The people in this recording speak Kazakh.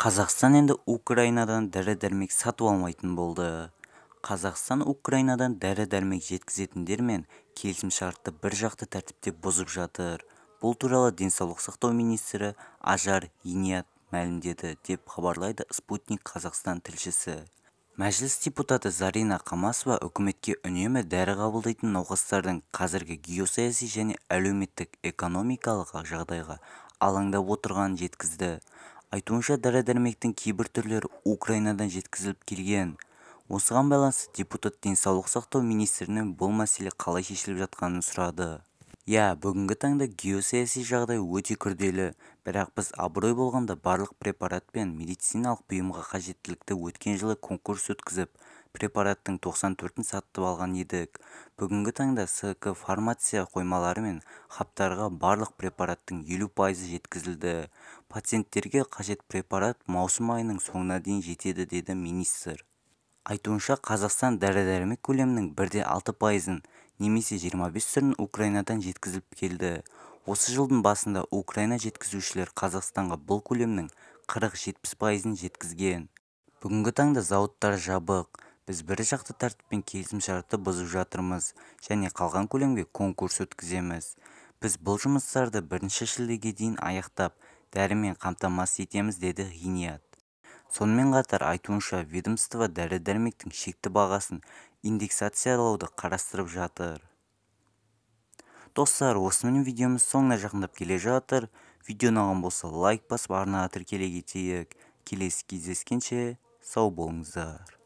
Қазақстан енді Украинадан дәрі-дәрмек сатып алмайтын болды. Қазақстан Украинадан дәрі-дәрмек жеткізетіндермен келісімшартты біржақты тәртіпте бұзып жатыр. Бұл туралы денсаулық сақтау министрі Ажар Ғиният мәлімдеді деп хабарлайды Спутник Қазақстан тілшісі. Мәжіліс депутаты Зарина Қамасова үкіметке үнемі дәрі қабылдайтын науқастардың қазіргі геосаяси және әлеуметтік-экономикалық жағдайға алаңдап отырғанын жеткізді. Айтуынша, дәрі-дәрмектің кейбір түрлері Украинадан жеткізіліп келген. Осыған байланысты депутат денсаулық сақтау министрінен бұл мәселе қалай шешіліп жатқанын сұрады. Иә, бүгінгі таңда геосаяси жағдай өте күрделі, бірақ біз абырой болғанда барлық препарат пен медициналық бұйымға қажеттілікті өткен жылы конкурс өткізіп, препараттың 94-ін сатып алған едік. Бүгінгі таңда СК-фармация қоймалары мен хабтарға барлық препараттың 50 пайызы жеткізілді. Пациенттерге қажет препарат маусым айының соңына дейін жетеді, деді министр. Айтуынша, Қазақстан дәрі-дәрмек көлемінің 1,6 пайызын немесе 25 түрін Украинадан жеткізіліп келді. Осы жылдың басында Украина жеткізушілер Қазақстанға бұл көлемнің 40-70 пайызын жеткізген. Бүгінгі таңда зауыттар жабық. Біз біржақты тәртіппен келісімшартты бұзып жатырмыз және қалған көлемге конкурс өткіземіз. Біз бұл жұмыстарды бірінші шілдеге дейін аяқтап, дәрімен қамтамасыз етеміз, деді Ғиният. Сонымен қатар, айтуынша, ведомство дәрі-дәрмектің шекті бағасын индексациялауды қарастырып жатыр. Достар, осымен видеомыз соңына жақындап келе жатыр. Видео ұнаған болса, лайк басып, арнаға тіркеле кетейік. Келесі кездескенше сау болыңыздар.